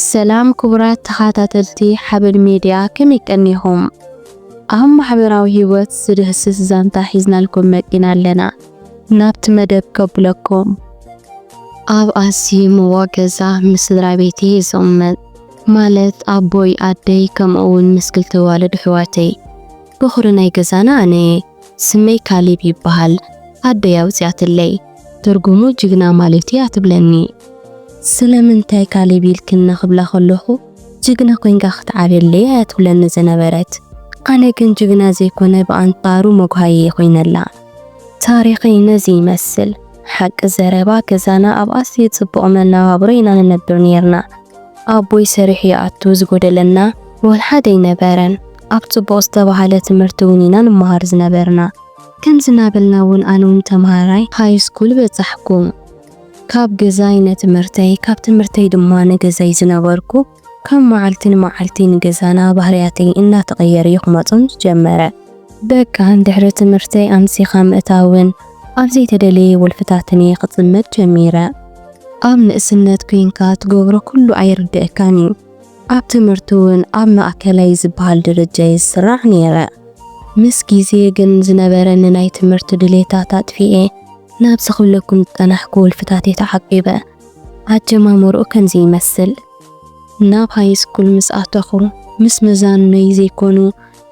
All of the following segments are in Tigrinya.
ሰላም ክቡራት ተኸታተልቲ ሓበን ሜድያ፣ ከመይ ቀኒኹም? ኣብ ማሕበራዊ ህይወት ዝድህስስ ዛንታ ሒዝናልኩም መጺና ኣለና። ናብቲ መደብ ከብለኩም። ኣብ ኣዝዩ ምዉቕ ገዛ ምስ ስድራ ቤተይ እዝቕመጥ፣ ማለት ኣቦይ፣ ኣደይ፣ ከምኡ እውን ምስ ክልተ ዋልድ ኣሕዋተይ። በኹሪ ናይ ገዛና ኣነ እየ። ስመይ ካሌብ ይበሃል። ኣደይ ኣውጺኣትለይ። ትርጉሙ ጅግና ማለት እያ ትብለኒ። ስለምንታይ ካሌብ ኢልክኒ ክብላ ከለኹ፣ ጅግና ኮይንካ ክትዓብየለይ እያ ትብለኒ ዝነበረት። ኣነ ግን ጅግና ዘይኮነ ብኣንጻሩ መጉሃየ ኮይነላ። ታሪኸይ ነዚ ይመስል። ሓቂ ዘረባ ገዛና ኣብ ኣዝዩ ጽቡቕ መነባብሮ ኢና ንነብር ኔርና። ኣቦይ ሰሪሑ ይኣቱ ዝጎደለና ወላ ሓደ ኣይነበረን። ኣብ ጽቡቕ ዝተባህለ ትምህርቲ እውን ኢና ንመሃር ዝነበርና። ከምዚ እናበልና እውን ኣነ እውን ተምሃራይ ሃይ ስኩል በጻሕኩ። ካብ ገዛይ ንትምህርተይ፣ ካብ ትምህርተይ ድማ ንገዛይ ዝነበርኩ ካብ መዓልቲ ንመዓልቲ ንገዛና ባህርያተይ እናተቐየረ እዩ ክመጾም ዝጀመረ። በቃ ድሕሪ ትምህርተይ ኣምሲኻ ምእታውን ኣብ ዘይተደለየ ወልፍታትን እየ ክጽመድ ጀሚረ። ኣብ ንእስነት ኮይንካ ትገብሮ ኩሉ ኣይርድእካን እዩ። ኣብ ትምህርቲ እውን ኣብ ማእከላይ ዝበሃል ደረጃ እየ ዝስራዕ ነይረ። ምስ ግዜ ግን ዝነበረኒ ናይ ትምህርቲ ድሌታት ኣጥፊኤ ናብዚ ክብለኩም ዝጸናሕኩ ወልፍታተይ ተዓቂበ። ኣጀማምርኡ ከምዚ ይመስል። ናብ ሃይ ስኩል ምስ ኣተኹ፣ ምስ መዛኑነይ ዘይኮኑ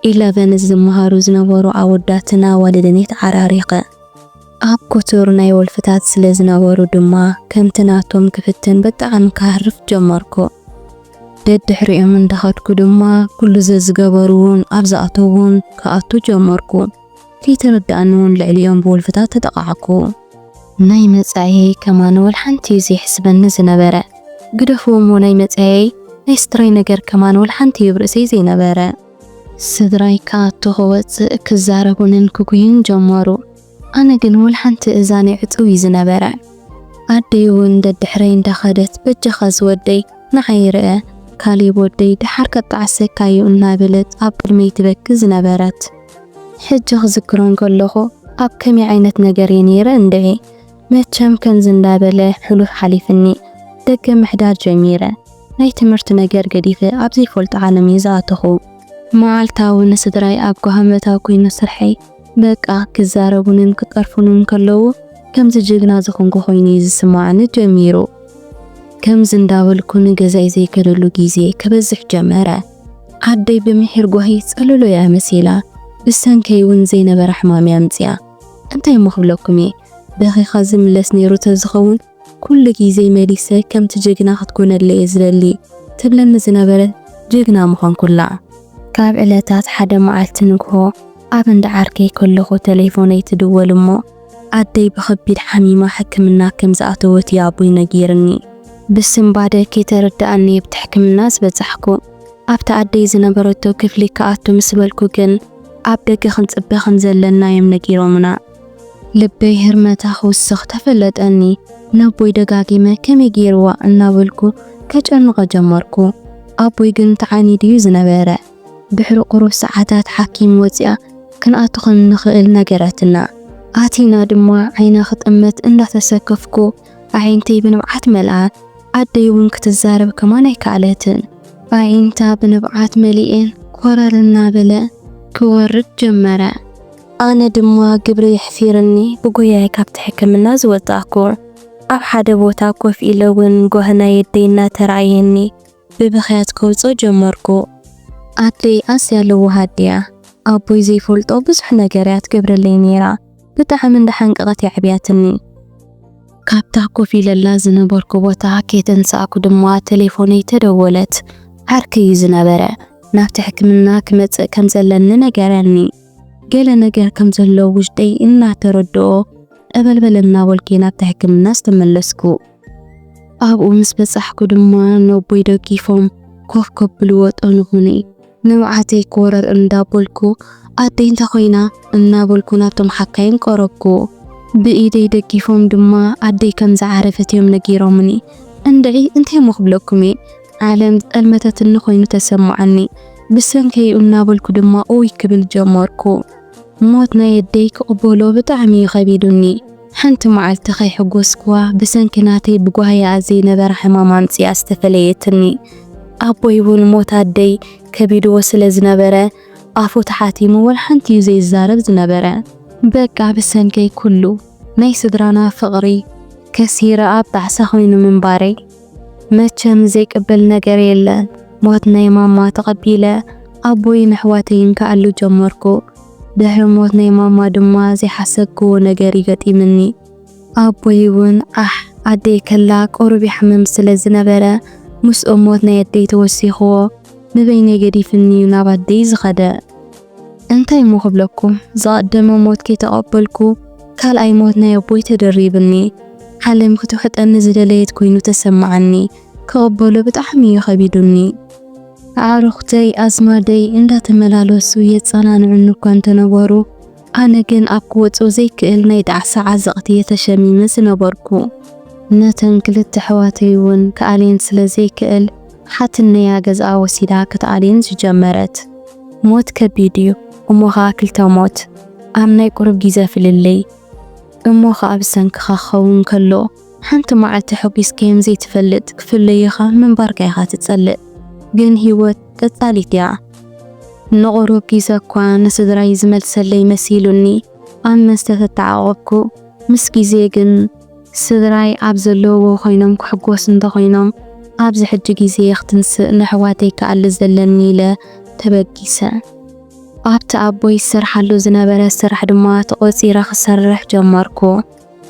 ኢለቨን ዝመሃሩ ዝነበሩ ኣወዳትን ኣዋልድን እየ ተዓራሪኸ። ኣብ ክቱር ናይ ወልፍታት ስለ ዝነበሩ ድማ፣ ከምቲ ናቶም ክፍትን ብጣዕሚ ክሃርፍ ጀመርኩ። ደድሕሪኦም እንዳኸድኩ ድማ፣ ኩሉ ዘዝገበሩውን ኣብ ዝኣተዉን ክኣቱ ጀመርኩ። ከይተረድኣኒ እውን ልዕሊኦም ብወልፍታት ተጠቓዕኩ። ናይ መጻኢየይ ከማን ወላ ሓንቲ እዩ ዘይሕስበኒ ዝነበረ። ግደፍዎ እሞ ናይ መጻኢየይ፣ ናይ ስድራይ ነገር ከማን ወላ ሓንቲ እዩ ኣብ ርእሰይ ዘይነበረ። ስድራይ ክኣቱ ክወጽእ ክዛረቡንን ክጉዩን ጀመሩ። ኣነ ግን ወላ ሓንቲ እዛነይ ዕጽው እዩ ዝነበረ። ኣደይ እውን ደድሕረይ እንዳኸደት፣ በጃኻ ዝወደይ ንዓይ ርአ፣ ካሌብ ወደይ ደሓር ከጣዕሰካ እዩ እናበለት ኣብ ቅድመይ ትበኪ ዝነበረት። ሕጂ ክዝክሮ እንከለኹ ኣብ ከመይ ዓይነት ነገር እየ ነይረ እንድዒ። መቸም ከምዚ እንዳበለ ሕሉፍ ሓሊፍኒ። ደገ ምሕዳር ጀሚረ። ናይ ትምህርቲ ነገር ገዲፈ ኣብ ዘይፈልጦ ዓለም እየ ዝኣተኹ። መዓልታዊ ንስድራይ ኣብ ጓህመታዊ ኮይኑ ስርሐይ በቃ ክዛረቡንን ክቀርፉንን ከለዉ ከምዚ ጅግና ዝኾንኩ ኮይኑ እዩ ዝስማዓኒ ጀሚሩ። ከምዚ እንዳበልኩ ንገዛይ ዘይከደሉ ግዜ ክበዝሕ ጀመረ። ኣደይ ብምሒር ጓሂ ጸለሎ እያ መሲላ። ብሰንከይ እውን ዘይነበረ ሕማም እያ ኣምጺኣ። እንታይ እሞ ክብለኩም እየ? በኺኻ ዝምለስ ነይሩ ተዝኸውን ኩሉ ግዜ መሊሰ ከምቲ ጅግና ክትኮነለይ እየ ዝደሊ ትብለኒ ዝነበረት ጅግና ምዃንኩላ። ካብ ዕለታት ሓደ መዓልቲ ንግሆ ኣብ እንዳ ዓርከይ ከለኹ ተሌፎነይ ትድወል እሞ ኣደይ ብኸቢድ ሓሚማ ሕክምና ከም ዝኣተወት እዩ ኣቦይ ነጊርኒ። ብስንባደ ከይተረድኣኒ ኣብቲ ሕክምና ዝበጻሕኩ። ኣብቲ ኣደይ ዝነበረቶ ክፍሊ ክኣቱ ምስ በልኩ ግን ኣብ ደገ ክንጽበ ከም ዘለና እዮም ነጊሮምና። ልበይ ህርመታ ክውስኽ ተፈለጠኒ። ነቦይ ደጋጊመ ከመይ ገይርዋ እናበልኩ ከጨንቖ ጀመርኩ። ኣቦይ ግን ተዓኒዱ እዩ ዝነበረ። ድሕሪ ቁሩብ ሰዓታት ሓኪም ወጺኣ ክንኣቱ ከም እንኽእል ነገረትና። ኣቲና ድማ ዓይና ክጥምት እንዳተሰከፍኩ ኣዒንተይ ብንብዓት መልኣ። ኣደይ እውን ክትዛረብ ከማን ኣይከኣለትን። ኣዒንታ ብንብዓት መሊኤን ኮረር እናበለ ክወርድ ጀመረ። ኣነ ድማ ግብሪ የሕፊርኒ ብጉያይ ካብቲ ሕክምና ዝወጻእኩ። ኣብ ሓደ ቦታ ኮፍ ኢለ እውን ጓህና የደይ እናተራእየኒ ብብኽያት ከውጽኦ ጀመርኩ። ኣደይ ኣዝያ ለዋሃት ድያ? ኣቦይ ዘይፈልጦ ብዙሕ ነገር እያ ትገብረለይ ነይራ። ብጣዕሚ እንዳሓንቀቐት እያ ዓብያትኒ። ካብታ ኮፍ ኢለላ ዝነበርኩ ቦታ ከይተንሳእኩ ድማ ተሌፎነይ ተደወለት። ዓርከይ እዩ ዝነበረ። ናብቲ ሕክምና ክመጽእ ከም ዘለኒ ነገረኒ። ገለ ነገር ከም ዘሎ ውሽጠይ እናተረድኦ፣ ጠበልበል እናበልኩ ናብቲ ሕክምና ዝተመለስኩ። ኣብኡ ምስ በጻሕኩ ድማ ነቦይ ደጊፎም ኮፍ ከብልዎ ጠንኹኒ። ንብዓተይ ክወረር እንዳበልኩ፣ ኣደይ እንታይ ኮይና? እናበልኩ ናብቶም ሓካይም ቀረብኩ። ብኢደይ ደጊፎም ድማ ኣደይ ከም ዝዓረፈት እዮም ነጊሮምኒ። እንድዒ እንታይ እሞ ክብለኩም እየ? ዓለም ዝጠልመተትኒ ኮይኑ ተሰማዓኒ። ብሰንከይኡ እናበልኩ ድማ ኡይ ክብል ጀመርኩ። ሞት ናይ ኣደይ ክቕበሎ ብጣዕሚ እዩ ከቢዱኒ። ሓንቲ መዓልቲ ከይሕጎስክዋ ብሰንኪ ናተይ ብጓህያኣ ዘይነበራ ሕማም ኣምጺኣ ዝተፈለየትኒ። ኣቦይ እውን ሞት ኣደይ ከቢድዎ ስለ ዝነበረ ኣፉ ተሓቲሙ ወላ ሓንቲ እዩ ዘይዛረብ ዝነበረ። በቃ ብሰንከይ ኩሉ ናይ ስድራና ፍቕሪ ከሲረ ኣብ ጣዕሳ ኮይኑ ምንባረይ መቸም ዘይቅበል ነገር የለን። ሞት ናይ ማማ ተቐቢለ ኣቦይን ኣሕዋተይን ክኣሉ ጀመርኩ። ድሕሪ ሞት ናይ ማማ ድማ ዘይሓሰብክዎ ነገር ይገጢምኒ። ኣቦይ እውን ኣሕ ኣደይ ከላ ቁሩብ ይሓምም ስለ ዝነበረ ምስኡ ሞት ናይ ኣደይ ተወሲኽዎ ንበይነይ ገዲፍኒ እዩ ናብ ኣደይ ዝኸደ። እንታይ እሞ ክብለኩም፣ ዝቐደመ ሞት ከይተቐበልኩ ካልኣይ ሞት ናይ ኣቦይ ተደሪብኒ። ዓለም ክትውሕጠኒ ዝደለየት ኮይኑ ተሰማዓኒ። ክቕበሎ ብጣዕሚ እዩ ከቢዱኒ። ኣዕሩኽተይ ኣዝማደይ እንዳተመላለሱ የጸናንዑኒ እኳ እንተነበሩ፣ ኣነ ግን ኣብ ክወጾ ዘይክእል ናይ ጣዕሳ ዓዘቕቲ እየ ተሸሚመ ዝነበርኩ። ነተን ክልተ ኣሕዋተይ እውን ክኣልየን ስለ ዘይክእል፣ ሓትነይ ገዝኣ ወሲዳ ክትኣልየን ዝጀመረት። ሞት ከቢድ እዩ፣ እሞ ኸኣ ክልተ ሞት ኣብ ናይ ቁሩብ ግዜ ፍልልይ። እሞ ኸኣ ብሰንክኻ ክኸውን ከሎ፣ ሓንቲ መዓልቲ ሓጒስካዮም ዘይትፈልጥ ክፍለዩኻ ምንባርካ ኢኻ ትጸልእ። ግን ህይወት ቀጻሊት እያ። ንቑሩብ ግዜ እኳ ንስድራይ ዝመልሰለይ መሲሉኒ ኣብ መስተ ተተዓቖብኩ። ምስ ግዜ ግን ስድራይ ኣብ ዘለውዎ ኮይኖም ክሕጎሱ እንተኾይኖም ኣብዚ ሕጂ ግዜ ክትንስእ ንኣሕዋተይ ክኣሊ ዘለኒ ኢለ ተበጊሰ። ኣብቲ ኣቦይ ዝሰርሓሉ ዝነበረ ስራሕ ድማ ተቖጺረ ክሰርሕ ጀመርኩ።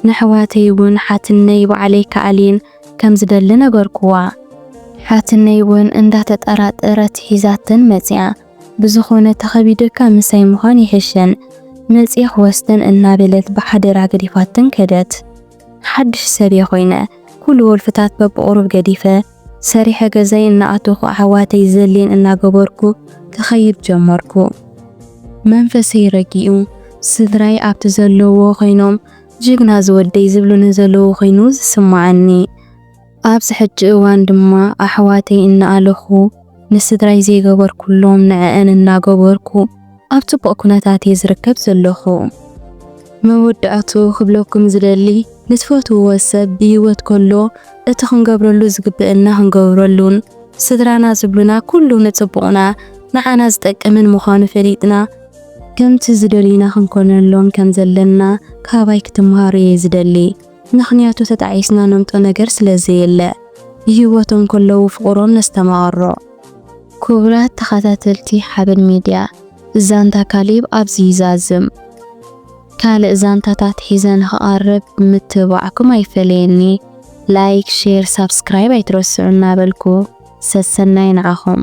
ንኣሕዋተይ እውን ሓትነይ ባዕለይ ክኣልየን ከም ዝደሊ ነገርኩዋ። ሓትነይ እውን እንዳተጠራጠረት ሒዛተን መጺኣ። ብዝኾነ ተኸቢደካ ምሳይ ምዃን ይሕሸን፣ መጺኤ ክወስደን እናበለት ብሓደራ ገዲፋተን ከደት። ሓድሽ ሰብ እየ ኮይነ፣ ኩሉ ወልፍታት በብቑሩብ ገዲፈ፣ ሰሪሐ ገዛይ እናኣተኹ ኣሕዋተይ ዘድልየን እናገበርኩ ክኸይድ ጀመርኩ። መንፈሰይ ረጊኡ፣ ስድራይ ኣብቲ ዘለውዎ ኮይኖም ጅግና ዝወደይ ዝብሉኒ ዘለዉ ኮይኑ ዝስምዓኒ። ኣብዚ ሕጂ እዋን ድማ ኣሕዋተይ እናኣለኹ ንስድራይ ዘይገበርኩሎም ንዐአን እናገበርኩ ኣብ ጽቡቕ ኩነታት እየ ዝርከብ ዘለኹ። መወዳእትኡ ክብለኩም ዝደሊ፣ ንትፈትውዎ ሰብ ብህይወት ከሎ እቲ ክንገብረሉ ዝግብእና ክንገብረሉን ስድራና ዝብሉና ኩሉ ንጽቡቕና ንዓና ዝጠቅምን ምዃኑ ፈሊጥና ከምቲ ዝደልዩና ክንኮነሎም ከም ዘለና ካባይ ክትምሃሩ እየ ዝደሊ። ምኽንያቱ ተጣዒስና ነምጦ ነገር ስለ ዘየለ፣ ብህይወቶም ከለዉ ፍቕሮም ነስተማቕሮ። ክቡራት ተኸታተልቲ ሓበን ሚድያ፣ ዛንታ ካሌብ ኣብዚ ይዛዝም። ካልእ ዛንታታት ሒዘ ንኽቐርብ ምትብባዕኩም ኣይፈለየኒ። ላይክ፣ ሼር፣ ሳብስክራይብ ኣይትረስዑ እናበልኩ ሰሰናይ ንዓኹም።